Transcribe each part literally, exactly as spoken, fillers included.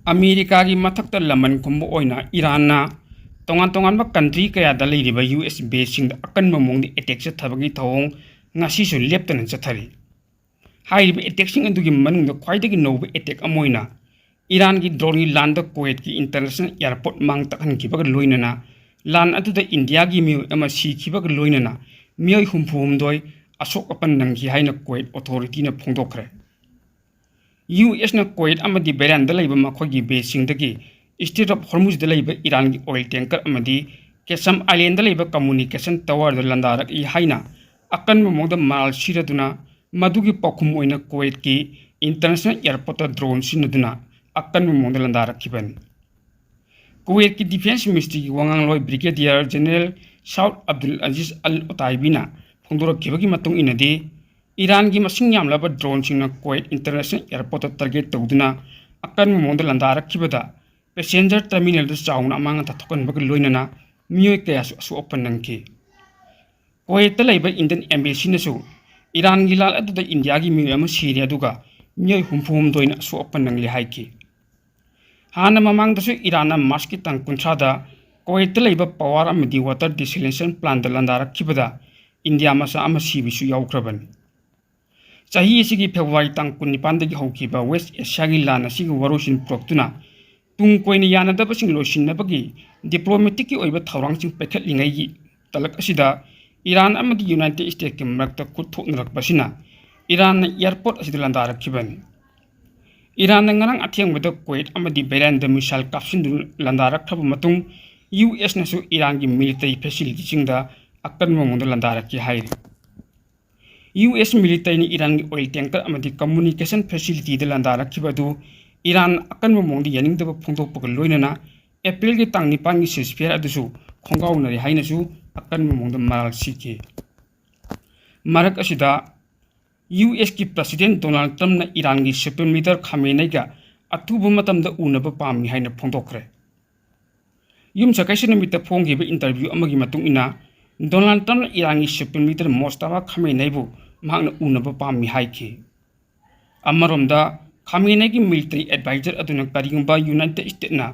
ꯑꯃꯦꯔꯤꯀꯥꯒꯤ ꯃꯊꯛꯇ ꯂꯃꯟ ꯈꯨꯝꯕ ꯑꯣꯏꯅ ꯏꯔꯥꯟꯅ ꯇꯣꯉꯥꯟ ꯇꯣꯉꯥꯟꯕ country ꯀꯌꯥꯗ ꯂꯩꯔꯤꯕ U S basesꯁꯤꯡꯗ ꯑꯀꯟꯕ ꯃꯑꯣꯡꯗ attack ꯆꯠꯊꯕꯒꯤ ꯊꯧꯑꯣꯡ ꯉꯁꯤꯁꯨ ꯂꯦꯞꯇꯅ ꯆꯠꯊꯔꯤ꯫ ꯍꯥꯏꯔꯤꯕ attackꯁꯤꯡ ꯑꯗꯨꯒꯤ ꯃꯅꯨꯡꯗ ꯈ꯭ꯋꯥꯏꯗꯒꯤ ꯅꯧꯕ attack ꯑꯃ ꯑꯣꯏꯅ ꯏꯔꯥꯟꯒꯤ droneꯒꯤ ꯂꯥꯟꯗ ꯀꯨꯋꯦꯠꯀꯤ international airport ꯃꯥꯡ ꯇꯥꯛꯍꯟꯈꯤꯕꯒ ꯂꯣꯏꯅꯅ ꯂꯥꯟ ꯑꯗꯨꯗ ꯏꯟꯗꯤꯌꯥꯒꯤ ꯃꯤꯑꯣꯏ ꯑꯃ ꯁꯤꯈꯤꯕꯒ ꯂꯣꯏꯅꯅ ꯃꯤꯑꯣꯏ ꯍꯨꯝꯐꯨ ꯍꯨꯝꯗꯣꯏ ꯑꯁꯣꯛ ꯑꯄꯟ ꯅꯪꯈꯤ ꯍꯥꯏꯅ ꯀꯨꯋꯦꯠ authorityꯅ ꯐꯣꯡꯗꯣꯛꯈ꯭ꯔꯦ꯫ U Sꯅ ꯀꯨꯋꯦꯠ ꯑꯃꯗꯤ ꯕꯍꯔꯦꯟꯗ ꯂꯩꯕ ꯃꯈꯣꯏꯒꯤ basesꯁꯤꯡꯗꯒꯤ Strait of Hormuzꯗ ꯂꯩꯕ ꯏꯔꯥꯟꯒꯤ oil tanker ꯑꯃꯗꯤ Qesem Islandꯗ ꯂꯩꯕ communication towerꯗ ꯂꯥꯟꯗꯥꯔꯛꯏ ꯍꯥꯏꯅ ꯑꯀꯟꯕ ꯃꯑꯣꯡꯗ ꯃꯔꯥꯜ ꯁꯤꯔꯗꯨꯅ ꯃꯗꯨꯒꯤ ꯄꯥꯎꯈꯨꯝ ꯑꯣꯏꯅ ꯀꯨꯋꯦꯠꯀꯤ international airportꯇ drone ꯁꯤꯖꯤꯟꯅꯗꯨꯅ ꯑꯀꯟꯕ ꯃꯑꯣꯡꯗ ꯂꯥꯟꯗꯥꯔꯛꯈꯤꯕꯅꯤ꯫ ꯀꯨꯋꯦꯠꯀꯤ defence ministryꯒꯤ ꯋꯥꯉꯥꯡꯂꯣꯏ Brigadier General Saud Abdul Aziz Al Otaibiꯅ ꯐꯣꯡꯗꯣꯔꯛꯈꯤꯕꯒꯤ ꯃꯇꯨꯡ ꯏꯟꯅꯗꯤ, ꯏꯔꯥꯟꯒꯤ ꯃꯁꯤꯡ ꯌꯥꯝꯂꯕ droneꯁꯤꯡꯅ ꯀꯨꯋꯦꯠ international airportꯇ target ꯇꯧꯗꯨꯅ ꯑꯀꯟꯕ ꯃꯑꯣꯡꯗ ꯂꯥꯟꯗꯥꯔꯛꯈꯤꯕꯗ passenger terminalꯗ ꯆꯥꯎꯅ ꯑꯃꯥꯡ ꯑꯇꯥ ꯊꯣꯛꯍꯟꯕꯒ ꯂꯣꯏꯅꯅ ꯃꯤꯑꯣꯏ ꯀꯌꯥꯁꯨ ꯑꯁꯣꯛ ꯑꯄꯟ ꯅꯪꯈꯤ꯫ ꯀꯨꯋꯦꯠꯇ ꯂꯩꯕ Indian embassyꯅꯁꯨ ꯏꯔꯥꯟꯒꯤ ꯂꯥꯟ ꯑꯗꯨꯗ ꯏꯟꯗꯤꯌꯥꯒꯤ ꯃꯤꯑꯣꯏ ꯑꯃ ꯁꯤꯔꯦ, ꯑꯗꯨꯒ ꯃꯤꯑꯣꯏ ꯍꯨꯝꯐꯨ ꯍꯨꯝꯗꯣꯏꯅ ꯑꯁꯣꯛ ꯑꯄꯟ ꯅꯪꯂꯦ ꯍꯥꯏꯈꯤ꯫ ꯍꯥꯟꯅ ꯃꯃꯥꯡꯗꯁꯨ ꯏꯔꯥꯟꯅ Marchꯀꯤ ꯇꯥꯡ ꯀꯨꯟꯊ꯭ꯔꯥꯗ ꯀꯨꯋꯦꯠꯇ ꯂꯩꯕ power ꯑꯃꯗꯤ water desalination plantꯇ ꯂꯥꯟꯗꯥꯔꯛꯈꯤꯕꯗ ꯏꯟꯗꯤꯌꯥ ꯃꯆꯥ ꯑꯃ ꯁꯤꯕꯁꯨ ꯌꯥꯎꯈ꯭ꯔꯕꯅꯤ꯫ ꯆꯍꯤ ꯑꯁꯤꯒꯤ February ꯇꯥꯡ ꯀꯨꯟꯅꯤꯄꯥꯟꯗꯒꯤ ꯍꯧꯈꯤꯕ West Asiaꯒꯤ ꯂꯥꯟ ꯑꯁꯤꯒꯤ ꯋꯥꯔꯣꯏꯁꯤꯟ ꯄꯨꯔꯛꯇꯨꯅ ꯇꯨꯡ ꯀꯣꯏꯅ ꯌꯥꯅꯗꯕꯁꯤꯡ ꯂꯣꯏꯁꯤꯟꯅꯕꯒꯤ diplomaticꯀꯤ ꯑꯣꯏꯕ ꯊꯧꯔꯥꯡꯁꯤꯡ ꯄꯥꯏꯈꯠꯂꯤꯉꯩꯒꯤ ꯇꯂꯛ ꯑꯁꯤꯗ ꯏꯔꯥꯟ ꯑꯃꯗꯤ United Statesꯀꯤ ꯃꯔꯛꯇ ꯈꯨꯠ ꯊꯣꯛꯅꯔꯛꯄ ꯑꯁꯤꯅ ꯏꯔꯥꯟꯅ airport ꯑꯁꯤꯗ ꯂꯥꯟꯗꯥꯔꯛꯈꯤꯕꯅꯤ꯫ ꯏꯔꯥꯟꯅ ꯉꯔꯥꯡ ꯑꯊꯦꯡꯕꯗ ꯀꯨꯋꯦꯠ ꯑꯃꯗꯤ ꯕꯍꯔꯦꯟꯗ missile ꯀꯥꯞꯁꯤꯟꯗꯨꯅ ꯂꯥꯟꯗꯥꯔꯛꯈ꯭ꯔꯕ ꯃꯇꯨꯡ, U Sꯅꯁꯨ ꯏꯔꯥꯟꯒꯤ military facilityꯁꯤꯡꯗ ꯑꯀꯟꯕ ꯃꯑꯣꯡꯗ ꯂꯥꯟꯗꯥꯔꯛꯈꯤ ꯍꯥꯏꯔꯤ꯫ U S militaryꯅ ꯏꯔꯥꯟꯒꯤ oil tanker ꯑꯃꯗꯤ communication facilityꯗ ꯂꯥꯟꯗꯥꯔꯛꯈꯤꯕ ꯑꯗꯨ ꯏꯔꯥꯟ ꯑꯀꯟꯕ ꯃꯑꯣꯡꯗ ꯌꯥꯅꯤꯡꯗꯕ ꯐꯣꯡꯗꯣꯛꯄꯒ ꯂꯣꯏꯅꯅ Aprilꯒꯤ ꯇꯥꯡ ꯅꯤꯄꯥꯟꯒꯤ ceasefire ꯑꯗꯨꯁꯨ ꯈꯣꯡꯒꯥꯎꯅꯔꯦ ꯍꯥꯏꯅꯁꯨ ꯑꯀꯟꯕ ꯃꯑꯣꯡꯗ ꯃꯔꯥꯜ ꯁꯤꯈꯤ꯫ ꯃꯔꯛ ꯑꯁꯤꯗ, U Sꯀꯤ President Donald Trumpꯅ ꯏꯔꯥꯟꯒꯤ Supreme Leader ꯈꯥꯃꯦꯅꯩꯒ ꯑꯊꯨꯕ ꯃꯇꯝꯗ ꯎꯅꯕ ꯄꯥꯝꯃꯤ ꯍꯥꯏꯅ ꯐꯣꯡꯗꯣꯛꯈ꯭ꯔꯦ꯫ ꯌꯨꯝꯁꯀꯩꯁ ꯅꯨꯃꯤꯠꯇ ꯐꯣꯡꯈꯤꯕ interview ꯑꯃꯒꯤ ꯃꯇꯨꯡ ꯏꯟꯅ, Donald Trumpꯅ ꯏꯔꯥꯟꯒꯤ Supreme Leader ꯃꯣꯁꯇꯥꯐꯥ ꯈꯥꯃꯦꯅꯩꯕꯨ ꯃꯍꯥꯛꯅ ꯎꯅꯕ ꯄꯥꯝꯃꯤ ꯍꯥꯏꯈꯤ꯫ ꯑꯃꯔꯣꯝꯗ, ꯈꯥꯃꯦꯅꯦꯒꯤ military advisor ꯑꯗꯨꯅ ꯀꯔꯤꯒꯨꯝꯕ United Statesꯅ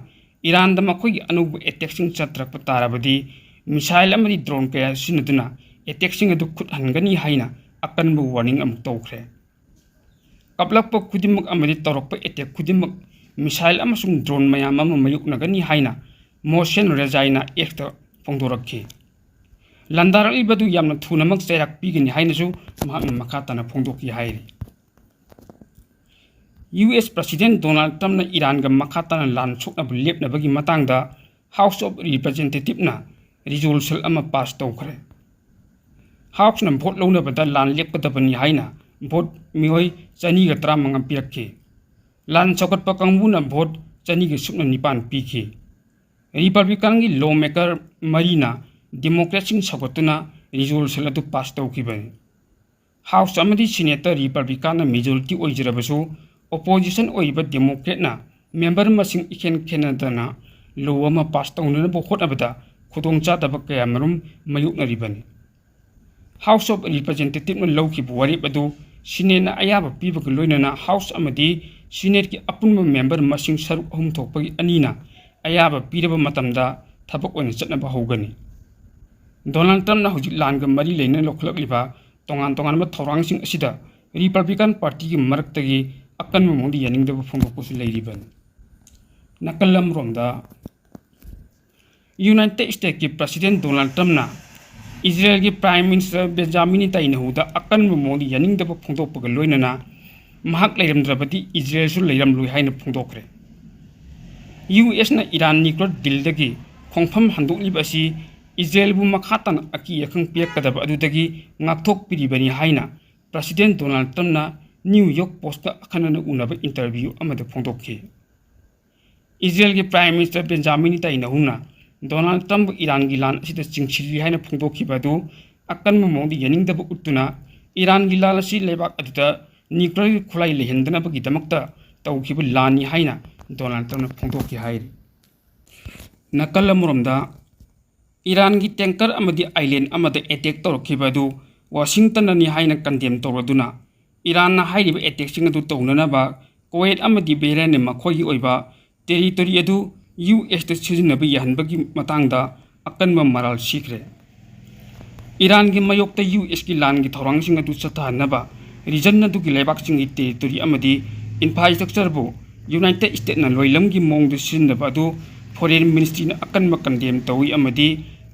ꯏꯔꯥꯟꯗ ꯃꯈꯣꯏꯒꯤ ꯑꯅꯧꯕ attackꯁꯤꯡ ꯆꯠꯊꯔꯛꯄ ꯇꯥꯔꯕꯗꯤ, missile ꯑꯃꯗꯤ drone ꯀꯌꯥ ꯁꯤꯖꯤꯟꯅꯗꯨꯅ attackꯁꯤꯡ ꯑꯗꯨ ꯈꯨꯠ ꯍꯟꯒꯅꯤ ꯍꯥꯏꯅ ꯑꯀꯟꯕ warning ꯑꯃꯨꯛ ꯇꯧꯈ꯭ꯔꯦ꯫ ꯀꯥꯞꯂꯛꯄ ꯈꯨꯗꯤꯡꯃꯛ ꯑꯃꯗꯤ ꯇꯧꯔꯛꯄ attack ꯈꯨꯗꯤꯡꯃꯛ missile ꯑꯃꯁꯨꯡ drone ꯃꯌꯥꯝ ꯑꯃ ꯃꯥꯌꯣꯛꯅꯒꯅꯤ ꯍꯥꯏꯅ ꯃꯣꯍꯁꯦꯟ ꯔꯦꯖꯥꯏꯅ Xꯇ ꯐꯣꯡꯗꯣꯔꯛꯈꯤ꯫ ꯂꯥꯟꯗꯥꯔꯛꯂꯤꯕꯗꯨ ꯌꯥꯝꯅ ꯊꯨꯅꯃꯛ ꯆꯩꯔꯥꯛ ꯄꯤꯒꯅꯤ ꯍꯥꯏꯅꯁꯨ ꯃꯍꯥꯛꯅ ꯃꯈꯥ ꯇꯥꯅ ꯐꯣꯡꯗꯣꯛꯈꯤ ꯍꯥꯏꯔꯤ꯫ ꯌꯨ ꯑꯦꯁ President Donald Trumpꯅ ꯏꯔꯥꯟꯒ ꯃꯈꯥ ꯇꯥꯅ ꯂꯥꯟ ꯁꯣꯛꯅꯕ ꯂꯦꯞꯅꯕꯒꯤ ꯃꯇꯥꯡꯗ House of Representativeꯅ resolution ꯑꯃ pass ꯇꯧꯈ꯭ꯔꯦ꯫ Houseꯅ vote ꯂꯧꯅꯕꯗ ꯂꯥꯟ ꯂꯦꯞꯀꯗꯕꯅꯤ ꯍꯥꯏꯅ vote ꯃꯤꯑꯣꯏ ꯆꯅꯤꯒ ꯇꯔꯥꯃꯉꯥ ꯄꯤꯔꯛꯈꯤ꯫ ꯂꯥꯟ ꯁꯧꯒꯠꯄ ꯀꯥꯡꯕꯨꯅ vote ꯆꯅꯤꯒ ꯁꯨꯞꯅ ꯅꯤꯄꯥꯟ ꯄꯤꯈꯤ꯫ Republicanꯒꯤ lawmaker ꯃꯔꯤꯅ Democratꯁꯤꯡ ꯁꯧꯒꯠꯇꯨꯅ resolution ꯑꯗꯨ pass ꯇꯧꯈꯤꯕꯅꯤ꯫ House ꯑꯃꯗꯤ Senateꯇ Republicanꯅ majority ꯑꯣꯏꯖꯔꯕꯁꯨ, opposition ꯑꯣꯏꯔꯤꯕ Democratꯅ member ꯃꯁꯤꯡ ꯏꯈꯦꯟ ꯈꯦꯟꯅꯗꯅ law ꯑꯃ pass ꯇꯧꯅꯅꯕ ꯍꯣꯠꯅꯕꯗ ꯈꯨꯗꯣꯡꯆꯥꯗꯕ ꯀꯌꯥꯃꯔꯨꯝ ꯃꯥꯌꯣꯛꯅꯔꯤꯕꯅꯤ꯫ House of Representativeꯅ ꯂꯧꯈꯤꯕ ꯋꯥꯔꯦꯞ ꯑꯗꯨ Senateꯅ ꯑꯌꯥꯕ ꯄꯤꯕꯒ ꯂꯣꯏꯅꯅ House ꯑꯃꯗꯤ Senateꯀꯤ ꯑꯄꯨꯟꯕ member ꯃꯁꯤꯡ ꯁꯔꯨꯛ ꯑꯍꯨꯝ ꯊꯣꯛꯄꯒꯤ ꯑꯅꯤꯅ ꯑꯌꯥꯕ ꯄꯤꯔꯕ ꯃꯇꯝꯗ ꯊꯕꯛ ꯑꯣꯏꯅ ꯆꯠꯅꯕ ꯍꯧꯒꯅꯤ꯫ Donald Trumpꯅ ꯍꯧꯖꯤꯛ ꯂꯥꯟꯒ ꯃꯔꯤ ꯂꯩꯅꯅ ꯂꯧꯈꯠꯂꯛꯂꯤꯕ ꯇꯣꯉꯥꯟ ꯇꯣꯉꯥꯟꯕ ꯊꯧꯔꯥꯡꯁꯤꯡ ꯑꯁꯤꯗ Republican Partyꯒꯤ ꯃꯔꯛꯇꯒꯤ ꯑꯀꯟꯕ ꯃꯑꯣꯡꯗ ꯌꯥꯅꯤꯡꯗꯕ ꯐꯣꯡꯗꯣꯛꯄꯁꯨ ꯂꯩꯔꯤꯕꯅꯤ꯫ ꯅꯥꯀꯜ ꯑꯃꯔꯣꯝꯗ, United Statesꯀꯤ President Donald Trumpꯅ ꯏꯖꯔꯦꯜꯒꯤ Prime Minister Benjamin Netanyahuꯗ ꯑꯀꯟꯕ ꯃꯑꯣꯡꯗ ꯌꯥꯅꯤꯡꯗꯕ ꯐꯣꯡꯗꯣꯛꯄꯒ ꯂꯣꯏꯅꯅ ꯃꯍꯥꯛ ꯂꯩꯔꯝꯗ꯭ꯔꯕꯗꯤ ꯏꯖꯔꯦꯜꯁꯨ ꯂꯩꯔꯝꯂꯣꯏ ꯍꯥꯏꯅ ꯐꯣꯡꯗꯣꯛꯈ꯭ꯔꯦ꯫ ꯌꯨ ꯑꯦꯁꯅ ꯏꯔꯥꯟ nuclear dealꯗꯒꯤ ꯈꯣꯡꯐꯝ ꯍꯟꯗꯣꯛꯂꯤꯕ ꯑꯁꯤ ꯏꯖꯔꯦꯜꯕꯨ ꯃꯈꯥ ꯇꯥꯅ ꯑꯀꯤ ꯑꯈꯪ ꯄꯤꯔꯛꯀꯗꯕ ꯑꯗꯨꯗꯒꯤ ꯉꯥꯛꯊꯣꯛꯄꯤꯔꯤꯕꯅꯤ ꯍꯥꯏꯅ President Donald Trumpꯅ New York Postꯀ ꯑꯈꯟꯅꯅ ꯎꯅꯕ interview ꯑꯃꯗ ꯐꯣꯡꯗꯣꯛꯈꯤ꯫ ꯏꯖꯔꯦꯜꯒꯤ Prime Minister Benjamin Netanyahuꯅ Donald Trumpꯕꯨ ꯏꯔꯥꯟꯒꯤ ꯂꯥꯟ ꯑꯁꯤꯗ ꯆꯤꯡꯁꯤꯜꯂꯤ ꯍꯥꯏꯅ ꯐꯣꯡꯗꯣꯛꯈꯤꯕ ꯑꯗꯨ ꯑꯀꯟꯕ ꯃꯑꯣꯡꯗ ꯌꯥꯅꯤꯡꯗꯕ ꯎꯠꯇꯨꯅ ꯏꯔꯥꯟꯒꯤ ꯂꯥꯟ ꯑꯁꯤ ꯂꯩꯕꯥꯛ ꯑꯗꯨꯗ nuclearꯒꯤ ꯈꯨꯠꯂꯥꯏ ꯂꯩꯍꯟꯗꯅꯕꯒꯤꯗꯃꯛꯇ ꯇꯧꯈꯤꯕ ꯂꯥꯟꯅꯤ ꯍꯥꯏꯅ Donald Trumpꯅ ꯐꯣꯡꯗꯣꯛꯈꯤ ꯍꯥꯏꯔꯤ꯫ ꯅꯥꯀꯜ ꯑꯃꯔꯣꯝꯗ, ꯏꯔꯥꯟꯒꯤ tanker ꯑꯃꯗꯤ island ꯑꯃꯗ attack ꯇꯧꯔꯛꯈꯤꯕ ꯑꯗꯨ ꯋꯥꯁꯤꯡꯇꯟꯅꯅꯤ ꯍꯥꯏꯅ condemn ꯇꯧꯔꯗꯨꯅ, ꯏꯔꯥꯟꯅ ꯍꯥꯏꯔꯤꯕ attackꯁꯤꯡ ꯑꯗꯨ ꯇꯧꯅꯅꯕ ꯀꯨꯋꯦꯠ ꯑꯃꯗꯤ ꯕꯍꯔꯦꯟꯅ ꯃꯈꯣꯏꯒꯤ ꯑꯣꯏꯕ territory ꯑꯗꯨ ꯌꯨ ꯑꯦꯁꯇ ꯁꯤꯖꯤꯟꯅꯕ ꯌꯥꯍꯟꯕꯒꯤ ꯃꯇꯥꯡꯗ ꯑꯀꯟꯕ ꯃꯔꯥꯜ ꯁꯤꯈ꯭ꯔꯦ꯫ ꯏꯔꯥꯟꯒꯤ ꯃꯥꯌꯣꯛꯇ ꯌꯨ ꯑꯦꯁꯀꯤ ꯂꯥꯟꯒꯤ ꯊꯧꯔꯥꯡꯁꯤꯡ ꯑꯗꯨ ꯆꯠꯊꯍꯟꯅꯕ region ꯑꯗꯨꯒꯤ ꯂꯩꯕꯥꯛꯁꯤꯡꯒꯤ territory ꯑꯃꯗꯤ infrastructureꯕꯨ United Statesꯅ ꯂꯣꯏꯂꯝꯒꯤ ꯃꯑꯣꯡꯗ ꯁꯤꯖꯤꯟꯅꯕ ꯑꯗꯨ Foreign Ministryꯅ ꯑꯀꯟꯕ condemn ꯇꯧꯏ ꯑꯃꯗꯤ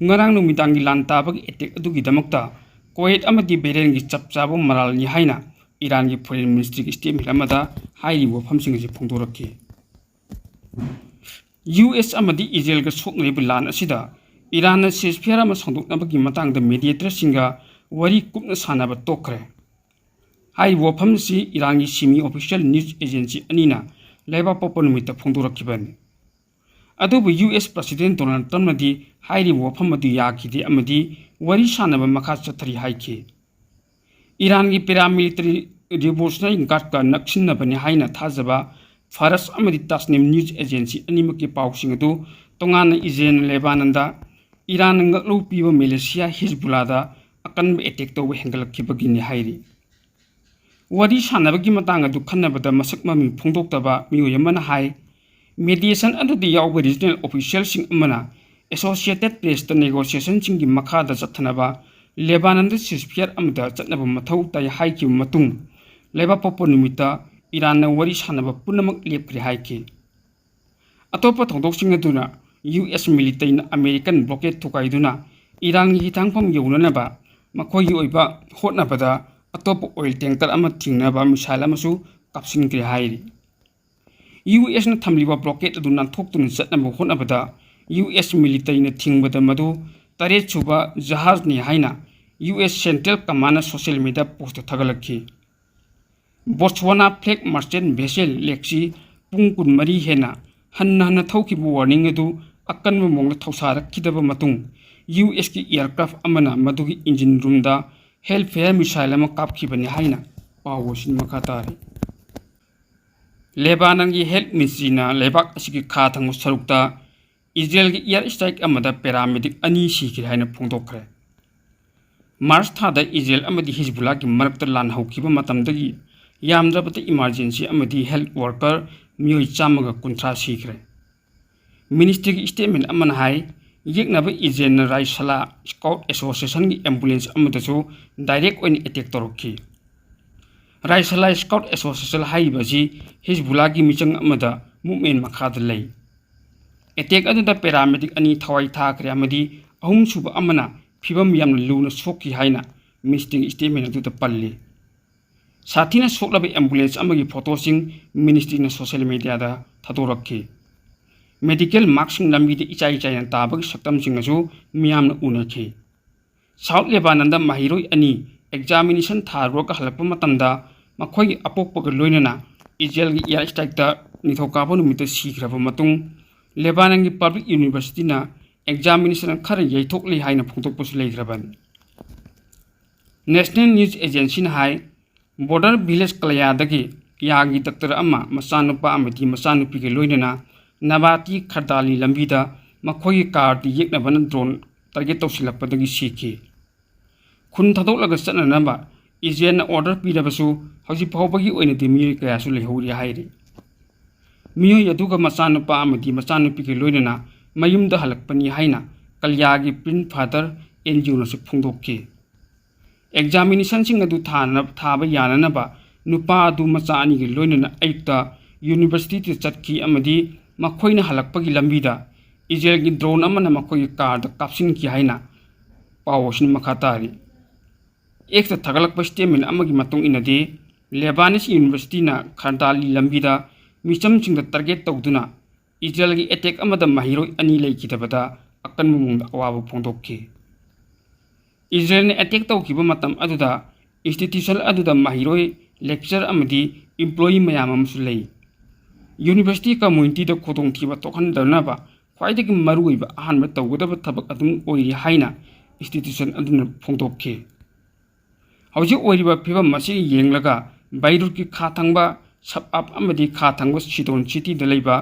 ꯉꯔꯥꯡ ꯅꯨꯃꯤꯗꯥꯡꯒꯤ ꯂꯥꯟ ꯇꯥꯕꯒꯤ attack ꯑꯗꯨꯒꯤꯗꯃꯛꯇ ꯀꯨꯋꯦꯠ ꯑꯃꯗꯤ ꯕꯍꯔꯦꯟꯒꯤ ꯆꯞ ꯆꯥꯕ ꯃꯔꯥꯜꯅꯤ ꯍꯥꯏꯅ ꯏꯔꯥꯟꯒꯤ Foreign Ministryꯒꯤ statement ꯑꯃꯗ ꯍꯥꯏꯔꯤꯕ ꯋꯥꯐꯝꯁꯤꯡ ꯑꯁꯤ ꯐꯣꯡꯗꯣꯔꯛꯈꯤ꯫ ꯌꯨ ꯑꯦꯁ ꯑꯃꯗꯤ ꯏꯖꯔꯦꯜꯒ ꯁꯣꯛꯅꯔꯤꯕ ꯂꯥꯟ ꯑꯁꯤꯗ ꯏꯔꯥꯟꯅ ceasefire ꯑꯃ ꯁꯟꯗꯣꯛꯅꯕꯒꯤ ꯃꯇꯥꯡꯗ mediatorꯁꯤꯡꯒ ꯋꯥꯔꯤ ꯀꯨꯞꯅ ꯁꯥꯟꯅꯕ ꯇꯣꯛꯈ꯭ꯔꯦ꯫ ꯍꯥꯏꯔꯤꯕ ꯋꯥꯐꯝ ꯑꯁꯤ ꯏꯔꯥꯟꯒꯤ semi official news agency ꯑꯅꯤꯅ ꯂꯩꯕꯥꯛꯄꯣꯛꯄ ꯅꯨꯃꯤꯠꯇ ꯐꯣꯡꯗꯣꯔꯛꯈꯤꯕꯅꯤ꯫ ꯑꯗꯨꯕꯨ ꯌꯨ ꯑꯦꯁ President Donald Trumpꯅꯗꯤ ꯍꯥꯏꯔꯤꯕ ꯋꯥꯐꯝ ꯑꯗꯨ ꯌꯥꯈꯤꯗꯦ ꯑꯃꯗꯤ ꯋꯥꯔꯤ ꯁꯥꯟꯅꯕ ꯃꯈꯥ ꯆꯠꯊꯔꯤ ꯍꯥꯏꯈꯤ꯫ ꯏꯔꯥꯟꯒꯤ paramilitary Revolutionary Guardꯀ ꯅꯛꯁꯤꯟꯅꯕꯅꯤ ꯍꯥꯏꯅ ꯊꯥꯖꯕ ꯐꯥꯔꯁ ꯑꯃꯗꯤ ꯇꯥꯁꯅꯤꯝ news agency ꯑꯅꯤꯃꯛꯀꯤ ꯄꯥꯎꯁꯤꯡ ꯑꯗꯨ ꯇꯣꯉꯥꯟꯅ ꯏꯖꯔꯦꯜꯅ ꯂꯦꯕꯥꯅꯟꯗ, ꯏꯔꯥꯟꯅ ꯉꯥꯛꯂꯧ ꯄꯤꯕ ꯃꯤꯂꯤꯁꯤꯌꯥ ꯍꯤꯖꯕꯨꯜꯂꯥꯗ ꯑꯀꯟꯕ attack ꯇꯧꯕ ꯍꯦꯟꯒꯠꯂꯛꯈꯤꯕꯒꯤꯅꯤ ꯍꯥꯏꯔꯤ꯫ ꯋꯥꯔꯤ ꯁꯥꯟꯅꯕꯒꯤ ꯃꯇꯥꯡ ꯑꯗꯨ ꯈꯟꯅꯕꯗ ꯃꯁꯛ ꯃꯃꯤꯡ ꯐꯣꯡꯗꯣꯛꯇꯕ ꯃꯤꯑꯣꯏ ꯑꯃꯅ ꯍꯥꯏ, mediation ꯑꯗꯨꯗ ꯌꯥꯎꯕ regional officialꯁꯤꯡ ꯑꯃꯅ Associated Pressꯇ negotiationꯁꯤꯡꯒꯤ ꯃꯈꯥꯗ ꯆꯠꯊꯅꯕ ꯂꯦꯕꯥꯅꯟꯗ ceasefire ꯑꯃꯗ ꯆꯠꯅꯕ ꯃꯊꯧ ꯇꯥꯏ ꯍꯥꯏꯈꯤꯕ ꯃꯇꯨꯡ, ꯂꯩꯕꯥꯛꯄꯣꯛꯄ ꯅꯨꯃꯤꯠꯇ ꯏꯔꯥꯟꯅ ꯋꯥꯔꯤ ꯁꯥꯟꯅꯕ ꯄꯨꯝꯅꯃꯛ ꯂꯦꯞꯈ꯭ꯔꯦ ꯍꯥꯏꯈꯤ꯫ ꯑꯇꯣꯞꯄ ꯊꯧꯗꯣꯛꯁꯤꯡ ꯑꯗꯨꯅ ꯌꯨ ꯑꯦꯁ militaryꯅ American blockade ꯊꯨꯒꯥꯏꯗꯨꯅ ꯏꯔꯥꯟꯒꯤ ꯍꯤꯊꯥꯡꯐꯝ ꯌꯧꯅꯅꯕ ꯃꯈꯣꯏꯒꯤ ꯑꯣꯏꯕ ꯍꯣꯠꯅꯕꯗ ꯑꯇꯣꯞꯄ oil tanker ꯑꯃ ꯊꯤꯡꯅꯕ missile ꯑꯃꯁꯨ ꯀꯥꯞꯁꯤꯟꯈ꯭ꯔꯦ ꯍꯥꯏꯔꯤ꯫ ꯌꯨ ꯑꯦꯁꯅ ꯊꯝꯂꯤꯕ blockade ꯑꯗꯨ ꯅꯥꯟꯊꯣꯛꯇꯨꯅ ꯆꯠꯅꯕ ꯍꯣꯠꯅꯕꯗ ꯌꯨ ꯑꯦꯁ militaryꯅ ꯊꯤꯡꯕꯗ ꯃꯗꯨ ꯇꯔꯦꯠ ꯁꯨꯕ ꯖꯍꯥꯖꯅꯤ ꯍꯥꯏꯅ ꯌꯨ ꯑꯦꯁ Central Commandꯅ social media postꯇ ꯊꯥꯒꯠꯂꯛꯈꯤ꯫ Botswana flag merchant vessel ꯂꯦꯛꯁꯤ ꯄꯨꯡ ꯀꯨꯟꯃꯔꯤ ꯍꯦꯟꯅ ꯍꯟꯅ ꯍꯟꯅ ꯊꯧꯈꯤꯕ warning ꯑꯗꯨ ꯑꯀꯟꯕ ꯃꯑꯣꯡꯗ ꯊꯧꯁꯥꯔꯛꯈꯤꯗꯕ ꯃꯇꯨꯡ, ꯌꯨ ꯑꯦꯁꯀꯤ aircraft ꯑꯃꯅ ꯃꯗꯨꯒꯤ engine roomꯗ Hellfire missile ꯑꯃ ꯀꯥꯞꯈꯤꯕꯅꯤ ꯍꯥꯏꯅ ꯄꯥꯎ ꯑꯁꯤꯅ ꯃꯈꯥ ꯇꯥꯔꯤ꯫ ꯂꯦꯕꯥꯅꯟꯒꯤ health ministryꯅ ꯂꯩꯕꯥꯛ ꯑꯁꯤꯒꯤ ꯈꯥ ꯊꯪꯕ ꯁꯔꯨꯛꯇ ꯏꯖꯔꯦꯜꯒꯤ air strike ꯑꯃꯗ paramedic ꯑꯅꯤ ꯁꯤꯈ꯭ꯔꯦ ꯍꯥꯏꯅ ꯐꯣꯡꯗꯣꯛꯈ꯭ꯔꯦ꯫ ꯃꯥꯔꯆ ꯊꯥꯗ ꯏꯖꯔꯦꯜ ꯑꯃꯗꯤ ꯍꯤꯖꯕꯨꯜꯂꯥꯒꯤ ꯃꯔꯛꯇ ꯂꯥꯟ ꯍꯧꯈꯤꯕ ꯃꯇꯝꯗꯒꯤ ꯌꯥꯝꯗ꯭ꯔꯕꯗ emergency ꯑꯃꯗꯤ health worker ꯃꯤꯑꯣꯏ ꯆꯥꯝꯃꯒ ꯀꯨꯟꯊ꯭ꯔꯥ ꯁꯤꯈ꯭ꯔꯦ꯫ Ministryꯒꯤ statement ꯑꯃꯅ ꯍꯥꯏ, ꯌꯦꯛꯅꯕ ꯏꯖꯔꯦꯜꯅ ꯔꯥꯏꯁꯂꯥ Scout Associationꯒꯤ ambulance ꯑꯃꯗꯁꯨ direct ꯑꯣꯏꯅ attack ꯇꯧꯔꯛꯈꯤ꯫ ꯔꯥꯏꯁꯂꯥ Scout Association ꯍꯥꯏꯔꯤꯕ ꯑꯁꯤ ꯍꯤꯖꯕꯨꯜꯂꯥꯒꯤ ꯃꯤꯆꯪ ꯑꯃꯗ movement ꯃꯈꯥꯗ ꯂꯩ꯫ Attack ꯑꯗꯨꯗ paramedic ꯑꯅꯤ ꯊꯋꯥꯏ ꯊꯥꯈ꯭ꯔꯦ ꯑꯃꯗꯤ ꯑꯍꯨꯝꯁꯨꯕ ꯑꯃꯅ ꯐꯤꯚꯝ ꯌꯥꯝꯅ ꯂꯨꯅ ꯁꯣꯛꯈꯤ ꯍꯥꯏꯅ ministryꯒꯤ statement ꯑꯗꯨꯗ ꯄꯜꯂꯤ꯫ ꯁꯥꯊꯤꯅ ꯁꯣꯛꯂꯕ ambulance ꯑꯃꯒꯤ photoꯁꯤꯡ ministryꯅ social mediaꯗ ꯊꯥꯗꯣꯔꯛꯈꯤ꯫ Medical maskꯁꯤꯡ ꯂꯝꯕꯤꯗ ꯏꯆꯥꯏ ꯆꯥꯏꯅ ꯇꯥꯕꯒꯤ ꯁꯛꯇꯝꯁꯤꯡ ꯑꯁꯨ ꯃꯤꯌꯥꯝꯅ ꯎꯅꯈꯤ꯫ South Lebanonꯗ ꯃꯍꯩꯔꯣꯏ ꯑꯅꯤ examination ꯊꯥꯔꯨꯔꯒ ꯍꯜꯂꯛꯄ ꯃꯇꯝꯗ ꯃꯈꯣꯏꯒꯤ ꯑꯄꯣꯛꯄꯒ ꯂꯣꯏꯅꯅ ꯏꯖꯔꯦꯜꯒꯤ air strikeꯇ ꯅꯤꯡꯊꯧꯀꯥꯕ ꯅꯨꯃꯤꯠꯇ ꯁꯤꯈ꯭ꯔꯕ ꯃꯇꯨꯡ, ꯂꯦꯕꯥꯅꯟꯒꯤ public universityꯅ examination ꯈꯔ ꯌꯩꯊꯣꯛꯂꯤ ꯍꯥꯏꯅ ꯐꯣꯡꯗꯣꯛꯄꯁꯨ ꯂꯩꯈ꯭ꯔꯕꯅꯤ꯫ National News Agencyꯅ ꯍꯥꯏ, border village ꯀꯂꯌꯥꯗꯒꯤ ꯌꯥꯒꯤ doctor ꯑꯃ ꯃꯆꯥꯅꯨꯄꯥ ꯑꯃꯗꯤ ꯃꯆꯥꯅꯨꯄꯤꯒ ꯂꯣꯏꯅꯅ ꯅꯕꯥꯇꯤ ꯈꯔꯗꯥꯂꯤ ꯂꯝꯕꯤꯗ ꯃꯈꯣꯏꯒꯤ carꯗ ꯌꯦꯛꯅꯕꯅ drone target ꯇꯧꯁꯤꯜꯂꯛꯄꯗꯒꯤ ꯁꯤꯈꯤ꯫ ꯈꯨꯟ ꯊꯥꯗꯣꯛꯂꯒ ꯆꯠꯅꯅꯕ ꯏꯖꯔꯦꯜꯅ order ꯄꯤꯔꯕꯁꯨ ꯍꯧꯖꯤꯛ ꯐꯥꯎꯕꯒꯤ ꯑꯣꯏꯅꯗꯤ ꯃꯤꯑꯣꯏ ꯀꯌꯥꯁꯨ ꯂꯩꯍꯧꯔꯤ ꯍꯥꯏꯔꯤ꯫ ꯃꯤꯑꯣꯏ ꯑꯗꯨꯒ ꯃꯆꯥꯅꯨꯄꯥ ꯑꯃꯗꯤ ꯃꯆꯥꯅꯨꯄꯤꯒ ꯂꯣꯏꯅꯅ ꯃꯌꯨꯝꯗ ꯍꯜꯂꯛꯄꯅꯤ ꯍꯥꯏꯅ ꯀꯂꯤꯌꯥꯒꯤ Prince Father ꯑꯦꯟ ꯖꯤ ꯑꯣꯅꯁꯨ ꯐꯣꯡꯗꯣꯛꯈꯤ꯫ Examinationꯁꯤꯡ ꯑꯗꯨ ꯊꯥꯅ-, ꯊꯥꯕ ꯌꯥꯅꯅꯕ ꯅꯨꯄꯥ ꯑꯗꯨ ꯃꯆꯥ ꯑꯅꯤꯒ ꯂꯣꯏꯅꯅ ꯑꯌꯨꯛꯇ universityꯗ ꯆꯠꯈꯤ ꯑꯃꯗꯤ ꯃꯈꯣꯏꯅ ꯍꯜꯂꯛꯄꯒꯤ ꯂꯝꯕꯤꯗ ꯏꯖꯔꯦꯜꯒꯤ drone ꯑꯃꯅ ꯃꯈꯣꯏꯒꯤ carꯗ ꯀꯥꯞꯁꯤꯟꯈꯤ ꯍꯥꯏꯅ ꯄꯥꯎ ꯑꯁꯤꯅ ꯃꯈꯥ ꯇꯥꯔꯤ꯫ Xꯇ ꯊꯥꯒꯠꯂꯛꯄ statement ꯑꯃꯒꯤ ꯃꯇꯨꯡ ꯏꯟꯅꯗꯤ, Lebanese universityꯅ ꯈꯔꯗꯥꯂꯤ ꯂꯝꯕꯤꯗ ꯃꯤꯆꯝꯁꯤꯡꯗ target ꯇꯧꯗꯨꯅ ꯏꯖꯔꯦꯜꯒꯤ attack ꯑꯃꯗ ꯃꯍꯩꯔꯣꯏ ꯑꯅꯤ ꯂꯩꯈꯤꯗꯕꯗ ꯑꯀꯟꯕ ꯃꯑꯣꯡꯗ ꯑꯋꯥꯕ ꯐꯣꯡꯗꯣꯛꯈꯤ꯫ ꯏꯖꯔꯦꯜꯅ attack ꯇꯧꯈꯤꯕ ꯃꯇꯝ ꯑꯗꯨꯗ institution ꯑꯗꯨꯗ ꯃꯍꯩꯔꯣꯏ, lecturer ꯑꯃꯗꯤ employee ꯃꯌꯥꯝ ꯑꯃꯁꯨ ꯂꯩ꯫ University communityꯗ ꯈꯨꯗꯣꯡꯊꯤꯕ ꯊꯣꯛꯍꯟꯗꯅꯕ ꯈ꯭ꯋꯥꯏꯗꯒꯤ ꯃꯔꯨꯑꯣꯏꯕ ꯑꯍꯥꯟꯕ ꯇꯧꯒꯗꯕ ꯊꯕꯛ ꯑꯗꯨꯝ ꯑꯣꯏꯔꯤ ꯍꯥꯏꯅ institution ꯑꯗꯨꯅ ꯐꯣꯡꯗꯣꯛꯈꯤ꯫ ꯍꯧꯖꯤꯛ ꯑꯣꯏꯔꯤꯕ ꯐꯤꯕꯝ ꯑꯁꯤ ꯌꯦꯡꯂꯒ ꯕꯩꯔꯨꯠꯀꯤ ꯈꯥ ꯊꯪꯕ suburb ꯑꯃꯗꯤ ꯈꯥ ꯊꯪꯕ ꯁꯤꯗꯣꯟ cityꯗ ꯂꯩꯕ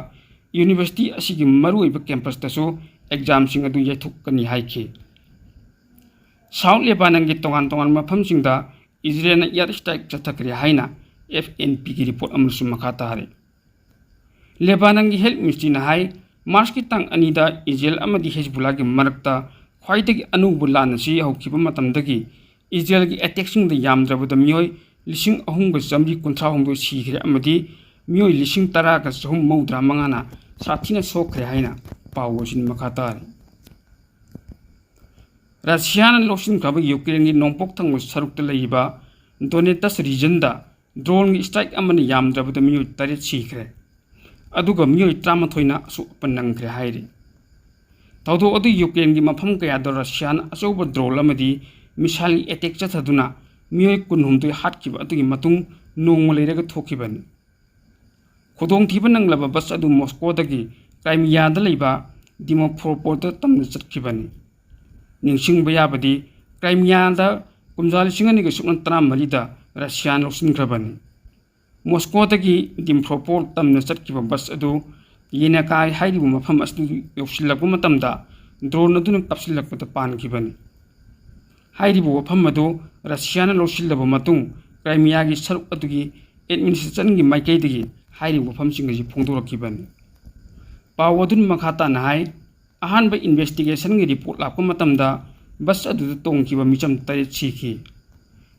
university ꯑꯁꯤꯒꯤ ꯃꯔꯨꯑꯣꯏꯕ campusꯇꯁꯨ examꯁꯤꯡ ꯑꯗꯨ ꯌꯩꯊꯣꯛꯀꯅꯤ ꯍꯥꯏꯈꯤ꯫ South Lebanonꯒꯤ ꯇꯣꯉꯥꯟ ꯇꯣꯉꯥꯟꯕ ꯃꯐꯝꯁꯤꯡꯗ ꯏꯖꯔꯦꯜꯅ air strike ꯆꯠꯊꯈ꯭ꯔꯦ ꯍꯥꯏꯅ ꯑꯦꯐ ꯑꯦꯟ ꯄꯤꯒꯤ ꯔꯤꯄꯣꯔꯠ ꯑꯃꯗꯁꯨ ꯃꯈꯥ ꯇꯥꯔꯤ꯫ ꯂꯦꯕꯥꯅꯟꯒꯤ ꯍꯦꯜꯊ ꯃꯤꯅꯤꯁꯇ꯭ꯔꯤꯅ ꯍꯥꯏ, ꯃꯥꯔꯆꯀꯤ ꯇꯥꯡ ꯑꯅꯤꯗ ꯏꯖꯔꯦꯜ ꯑꯃꯗꯤ ꯍꯦꯖꯕꯨꯂꯥꯒꯤ ꯃꯔꯛꯇ ꯈ꯭ꯋꯥꯏꯗꯒꯤ ꯑꯅꯧꯕ ꯂꯥꯟ ꯑꯁꯤ ꯍꯧꯈꯤꯕ ꯃꯇꯝꯗꯒꯤ ꯏꯖꯔꯦꯜꯒꯤ ꯑꯦꯇꯦꯛꯁꯤꯡꯗ ꯌꯥꯝꯗ꯭ꯔꯕꯗ ꯃꯤꯑꯣꯏ ꯂꯤꯁꯤꯡ ꯑꯍꯨꯝꯒ ꯆꯥꯝꯃꯔꯤ ꯀꯨꯟꯊ꯭ꯔꯥ ꯍꯨꯝꯗꯣꯏ ꯁꯤꯈ꯭ꯔꯦ ꯑꯃꯗꯤ ꯃꯤꯑꯣꯏ ꯂꯤꯁꯤꯡ ꯇꯔꯥꯒ ꯆꯍꯨꯝ ꯃꯧꯗ꯭ꯔꯥ ꯃꯉꯥꯅ ꯁꯥꯊꯤꯅ ꯁꯣꯛꯈ꯭ꯔꯦ ꯍꯥꯏꯅ ꯄꯥꯎ ꯑꯁꯤꯅ ꯃꯈꯥ ꯇꯥꯔꯤ꯫ ꯔꯁꯤꯌꯥꯅ ꯂꯧꯁꯤꯟꯈ꯭ꯔꯕ ꯌꯨꯀ꯭ꯔꯦꯟꯒꯤ ꯅꯣꯡꯄꯣꯛ ꯊꯪꯕ ꯁꯔꯨꯛꯇ ꯂꯩꯔꯤꯕ ꯗꯣꯅꯦꯇꯁ ꯔꯤꯖꯟꯗ ꯗ꯭ꯔꯣꯟꯒꯤ ꯁ꯭ꯇ꯭ꯔꯥꯏꯛ ꯑꯃꯅ ꯌꯥꯝꯗ꯭ꯔꯕꯗ ꯃꯤꯑꯣꯏ ꯇꯔꯦꯠ ꯁꯤꯈ꯭ꯔꯦ, ꯑꯗꯨꯒ ꯃꯤꯑꯣꯏ ꯇꯔꯥꯃꯥꯊꯣꯏꯅ ꯑꯁꯣꯛ ꯑꯄꯟ ꯅꯪꯈ꯭ꯔꯦ ꯍꯥꯏꯔꯤ꯫ ꯊꯧꯗꯣꯛ ꯑꯗꯨ ꯌꯨꯀ꯭ꯔꯦꯟꯒꯤ ꯃꯐꯝ ꯀꯌꯥꯗ ꯔꯁꯤꯌꯥꯅ ꯑꯆꯧꯕ ꯗ꯭ꯔꯣꯟ ꯑꯃꯗꯤ ꯃꯤꯁꯥꯏꯜꯒꯤ ꯑꯦꯇꯦꯛ ꯆꯠꯊꯗꯨꯅ ꯃꯤꯑꯣꯏ ꯀꯨꯟꯍꯨꯝꯗꯣꯏ ꯍꯥꯠꯈꯤꯕ ꯑꯗꯨꯒꯤ ꯃꯇꯨꯡ ꯅꯣꯡꯃ ꯂꯩꯔꯒ ꯊꯣꯛꯈꯤꯕꯅꯤ꯫ ꯈꯨꯗꯣꯡꯊꯤꯕ ꯅꯪꯂꯕ ꯕꯁ ꯑꯗꯨ ꯃꯣꯁꯀꯣꯗꯒꯤ ꯀ꯭ꯔꯥꯏꯃꯤꯌꯥꯗ ꯂꯩꯕ ꯗꯤꯃꯣꯐ꯭ꯔꯣꯄꯣꯜꯗ ꯇꯝꯅ ꯆꯠꯈꯤꯕꯅꯤ꯫ ꯅꯤꯡꯁꯤꯡꯕ ꯌꯥꯕꯗꯤ, ꯀ꯭ꯔꯥꯏꯃꯤꯌꯥꯗ ꯀꯨꯝꯖꯥ ꯂꯤꯁꯤꯡ ꯑꯅꯤꯒ ꯁꯨꯞꯅ ꯇꯔꯥꯃꯔꯤꯗ ꯔꯁꯤꯌꯥꯅ ꯂꯧꯁꯤꯟꯈ꯭ꯔꯕꯅꯤ꯫ ꯃꯣꯁꯀꯣꯗꯒꯤ ꯗꯤꯝꯐ꯭ꯔꯣꯄꯣꯜ ꯇꯝꯅ ꯆꯠꯈꯤꯕ ꯕꯁ ꯑꯗꯨ ꯌꯦꯅꯦꯀꯥꯏ ꯍꯥꯏꯔꯤꯕ ꯃꯐꯝ ꯑꯁꯤꯗ ꯌꯧꯁꯤꯜꯂꯛꯄ ꯃꯇꯝꯗ ꯗ꯭ꯔꯣꯟ ꯑꯗꯨꯅ ꯀꯥꯞꯁꯤꯜꯂꯛꯄꯗ ꯄꯥꯟꯈꯤꯕꯅꯤ꯫ ꯍꯥꯏꯔꯤꯕ ꯋꯥꯐꯝ ꯑꯗꯨ ꯔꯁꯤꯌꯥꯅ ꯂꯧꯁꯤꯜꯂꯕ ꯃꯇꯨꯡ, ꯀ꯭ꯔꯥꯏꯃꯤꯌꯥꯒꯤ ꯁꯔꯨꯛ ꯑꯗꯨꯒꯤ ꯑꯦꯗꯃꯤꯅꯤꯁꯇ꯭ꯔꯦꯁꯟꯒꯤ ꯃꯥꯏꯀꯩꯗꯒꯤ ꯍꯥꯏꯔꯤꯕ ꯋꯥꯐꯝꯁꯤꯡ ꯑꯁꯤ ꯐꯣꯡꯗꯣꯔꯛꯈꯤꯕꯅꯤ꯫ ꯄꯥꯎ ꯑꯗꯨꯅ ꯃꯈꯥ ꯇꯥꯅ ꯍꯥꯏ, ꯑꯍꯥꯟꯕ ꯏꯟꯚꯦꯁꯇꯤꯒꯦꯁꯟꯒꯤ ꯔꯤꯄꯣꯔꯠ ꯂꯥꯛꯄ ꯃꯇꯝꯗ ꯕꯁ ꯑꯗꯨꯗ ꯇꯣꯡꯈꯤꯕ ꯃꯤꯆꯝ ꯇꯔꯦꯠ ꯁꯤꯈꯤ,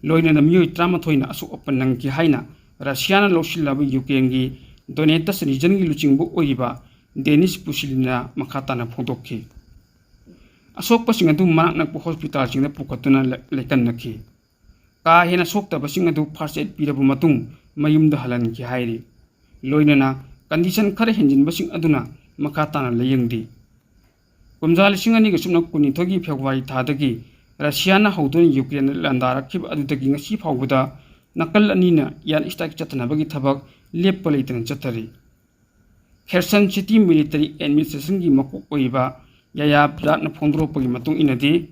ꯂꯣꯏꯅꯅ ꯃꯤꯑꯣꯏ ꯇꯔꯥꯃꯥꯊꯣꯏꯅ ꯑꯁꯣꯛ ꯑꯄꯟ ꯅꯪꯈꯤ ꯍꯥꯏꯅ ꯔꯁꯤꯌꯥꯅ ꯂꯧꯁꯤꯜꯂꯕ ꯌꯨꯀ꯭ꯔꯦꯟꯒꯤ ꯗꯣꯅꯦꯇꯁ ꯔꯤꯖꯟꯒꯤ ꯂꯨꯆꯤꯡꯕ ꯑꯣꯏꯔꯤꯕ ꯗꯦꯅꯤꯁ ꯄꯨꯁꯤꯂꯤꯟꯅ ꯃꯈꯥ ꯇꯥꯅ ꯐꯣꯡꯗꯣꯛꯈꯤ꯫ ꯑꯁꯣꯛꯄꯁꯤꯡ ꯑꯗꯨ ꯃꯅꯥꯛ ꯅꯛꯄ ꯍꯣꯁꯄꯤꯇꯥꯜꯁꯤꯡꯗ ꯄꯨꯈꯠꯇꯨꯅ ꯂꯩ-, ꯂꯩꯀꯟꯅꯈꯤ꯫ ꯀꯥ ꯍꯦꯟꯅ ꯁꯣꯛꯇꯕꯁꯤꯡ ꯑꯗꯨ ꯐꯥꯔꯁ ꯑꯦꯗ ꯄꯤꯔꯕ ꯃꯇꯨꯡ ꯃꯌꯨꯝꯗ ꯍꯜꯍꯟꯈꯤ ꯍꯥꯏꯔꯤ꯫ ꯂꯣꯏꯅꯅ ꯀꯟꯗꯤꯁꯟ ꯈꯔ ꯍꯦꯟꯖꯤꯟꯕꯁꯤꯡ ꯑꯗꯨꯅ ꯃꯈꯥ ꯇꯥꯅ ꯂꯥꯌꯦꯡꯗꯦ꯫ ꯀꯨꯝꯖꯥ ꯂꯤꯁꯤꯡ ꯑꯅꯤꯒ ꯁꯨꯞꯅ ꯀꯨꯟꯅꯤꯊꯣꯏꯒꯤ ꯐꯦꯕ꯭ꯔꯨꯋꯥꯔꯤ ꯊꯥꯗꯒꯤ ꯔꯁꯤꯌꯥꯅ ꯍꯧꯗꯨꯅ ꯌꯨꯀ꯭ꯔꯦꯟꯗ ꯂꯥꯟꯗꯥꯔꯛꯈꯤꯕ ꯑꯗꯨꯗꯒꯤ ꯉꯁꯤ ꯐꯥꯎꯕꯗ ꯅꯥꯀꯜ ꯑꯅꯤꯅ ꯏꯌꯥꯔ ꯁ꯭ꯇ꯭ꯔꯥꯏꯛ ꯆꯠꯊꯅꯕꯒꯤ ꯊꯕꯛ ꯂꯦꯞꯄ ꯂꯩꯇꯅ ꯆꯠꯊꯔꯤ꯫ ꯈꯦꯔꯁꯟ ꯁꯤꯇꯤ ꯃꯤꯂꯤꯇꯔꯤ ꯑꯦꯗꯃꯤꯅꯤꯁꯇ꯭ꯔꯦꯁꯟꯒꯤ ꯃꯀꯣꯛ ꯑꯣꯏꯔꯤꯕ ꯌꯥꯌꯥ ꯕ꯭ꯂꯥꯠꯅ ꯐꯣꯡꯗꯣꯔꯛꯄꯒꯤ ꯃꯇꯨꯡ ꯏꯟꯅꯗꯤ,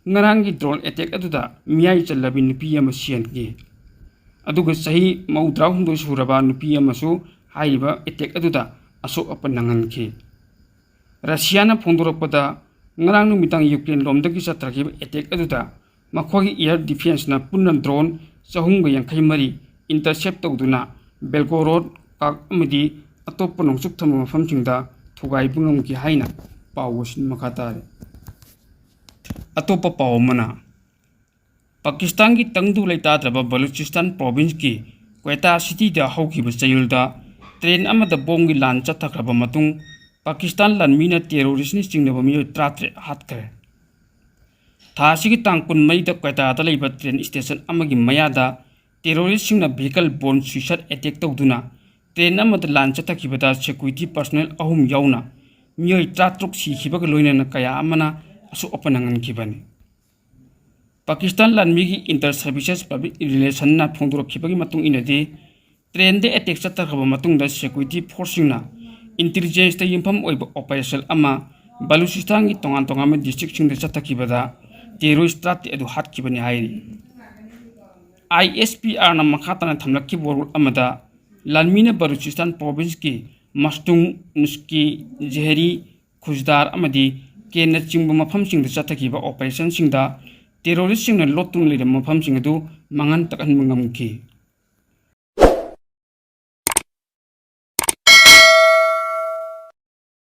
ꯉꯔꯥꯡꯒꯤ ꯗ꯭ꯔꯣꯟ ꯑꯦꯇꯦꯛ ꯑꯗꯨꯗ ꯃꯤꯌꯥꯏ ꯆꯜꯂꯕꯤ ꯅꯨꯄꯤ ꯑꯃ ꯁꯤꯍꯟꯈꯤ, ꯑꯗꯨꯒ ꯆꯍꯤ ꯃꯧꯗ꯭ꯔꯥꯍꯨꯝꯗꯣꯏ ꯁꯨꯔꯕ ꯅꯨꯄꯤ ꯑꯃꯁꯨ ꯍꯥꯏꯔꯤꯕ ꯑꯦꯇꯦꯛ ꯑꯗꯨꯗ ꯑꯁꯣꯛ ꯑꯄꯟ ꯅꯪꯍꯟꯈꯤ꯫ ꯔꯁꯤꯌꯥꯅ ꯐꯣꯡꯗꯣꯔꯛꯄꯗ, ꯉꯔꯥꯡ ꯅꯨꯃꯤꯗꯥꯡ ꯌꯨꯀ꯭ꯔꯦꯟ ꯂꯣꯝꯗꯒꯤ ꯆꯠꯊꯔꯛꯈꯤꯕ ꯑꯦꯇꯦꯛ ꯑꯗꯨꯗ ꯃꯈꯣꯏꯒꯤ ꯑꯦꯌꯔ ꯗꯤꯐꯦꯟꯁꯅ ꯄꯨꯟꯅ ꯗ꯭ꯔꯣꯟ ꯆꯍꯨꯝꯒ ꯌꯥꯡꯈꯩ ꯃꯔꯤ intercept ꯇꯧꯗꯨꯅ ꯕꯦꯜꯒꯣꯔꯣꯗ, ꯀꯥꯛ ꯑꯃꯗꯤ ꯑꯇꯣꯞꯄ ꯅꯣꯡꯆꯨꯞ ꯊꯪꯕ ꯃꯐꯝꯁꯤꯡꯗ ꯊꯨꯒꯥꯏꯕ ꯉꯝꯈꯤ ꯍꯥꯏꯅ ꯄꯥꯎ ꯑꯁꯤꯅ ꯃꯈꯥ ꯇꯥꯔꯤ꯫ ꯑꯇꯣꯞꯄ ꯄꯥꯎ ꯑꯃꯅ, ꯄꯥꯀꯤꯁꯇꯥꯟꯒꯤ ꯇꯪꯗꯨ ꯂꯩꯇꯥꯗ꯭ꯔꯕ ꯕꯂꯨꯆꯤꯁꯇꯥꯟ ꯄ꯭ꯔꯣꯚꯤꯟꯁꯀꯤ ꯀ꯭ꯋꯦꯇꯥ ꯁꯤꯇꯤꯗ ꯍꯧꯈꯤꯕ ꯆꯌꯣꯜꯗ ꯇ꯭ꯔꯦꯟ ꯑꯃꯗ ꯕꯣꯝꯒꯤ ꯂꯥꯟ ꯆꯠꯊꯈ꯭ꯔꯕ ꯃꯇꯨꯡ ꯄꯥꯀꯤꯁꯇꯥꯟ ꯂꯥꯟꯃꯤꯅ ꯇꯦꯔꯣꯔꯤꯁꯅꯤ ꯆꯤꯡꯅꯕ ꯃꯤꯑꯣꯏ ꯇꯔꯥꯇꯔꯦꯠ ꯍꯥꯠꯈ꯭ꯔꯦ꯫ ꯊꯥ ꯑꯁꯤꯒꯤ ꯇꯥꯡ ꯀꯨꯟꯃꯔꯤꯗ ꯀ꯭ꯋꯦꯇꯥꯗ ꯂꯩꯕ ꯇ꯭ꯔꯦꯟ ꯁ꯭ꯇꯦꯁꯟ ꯑꯃꯒꯤ ꯃꯌꯥꯗ ꯇꯦꯔꯣꯔꯤꯁꯁꯤꯡꯅ vehicle borne suicide attack ꯇꯧꯗꯨꯅ ꯇ꯭ꯔꯦꯟ ꯑꯃꯗ ꯂꯥꯟ ꯆꯠꯊꯈꯤꯕꯗ security personnel ꯑꯍꯨꯝ ꯌꯥꯎꯅ ꯃꯤꯑꯣꯏ ꯇꯔꯥꯇꯔꯨꯛ ꯁꯤꯈꯤꯕꯒ ꯂꯣꯏꯅꯅ ꯀꯌꯥ ꯑꯃꯅ ꯑꯁꯣꯛ ꯑꯄꯟ ꯅꯪꯍꯟꯈꯤꯕꯅꯤ꯫ ꯄꯥꯀꯤꯁꯇꯥꯟ ꯂꯥꯟꯃꯤꯒꯤ Inter Services Public Relationsꯅ ꯐꯣꯡꯗꯣꯔꯛꯈꯤꯕꯒꯤ ꯃꯇꯨꯡ ꯏꯟꯅꯗꯤ, ꯇ꯭ꯔꯦꯟꯗ attack ꯆꯠꯊꯈ꯭ꯔꯕ ꯃꯇꯨꯡꯗ security forceꯁꯤꯡꯅ intelligenceꯇ ꯌꯨꯝꯐꯝ ꯑꯣꯏꯕ operation ꯑꯃ ꯕꯂꯨꯆꯤꯁꯇꯥꯟꯒꯤ ꯇꯣꯉꯥꯟ ꯇꯣꯉꯥꯟꯕ districtꯁꯤꯡꯗ ꯆꯠꯊꯈꯤꯕꯗ terrorist ꯇꯔꯥꯇꯔꯦꯠ ꯑꯗꯨ ꯍꯥꯠꯈꯤꯕꯅꯤ ꯍꯥꯏꯔꯤ꯫ ISPRꯅ ꯃꯈꯥ ꯇꯥꯅ ꯊꯝꯂꯛꯈꯤꯕ ꯋꯥꯔꯣꯜ ꯑꯃꯗ, ꯂꯥꯟꯃꯤꯅ ꯕꯂꯨꯆꯤꯁꯇꯥꯟ ꯄ꯭ꯔꯣꯚꯤꯟꯁꯀꯤ ꯃꯁꯇꯨꯡ, ꯅꯨꯁꯀꯤ, ꯖꯦꯍꯔꯤ, ꯈꯨꯖꯗꯥꯔ ꯑꯃꯗꯤ ꯀꯦꯟꯅꯆꯤꯡꯕ ꯃꯐꯝꯁꯤꯡꯗ ꯆꯠꯊꯈꯤꯕ operationꯁꯤꯡꯗ terroristꯁꯤꯡꯅ ꯂꯣꯠꯇꯨꯅ ꯂꯩꯔꯝꯕ ꯃꯐꯝꯁꯤꯡ ꯑꯗꯨ ꯃꯥꯡꯍꯟ ꯇꯥꯛꯍꯟꯕ ꯉꯝꯈꯤ꯫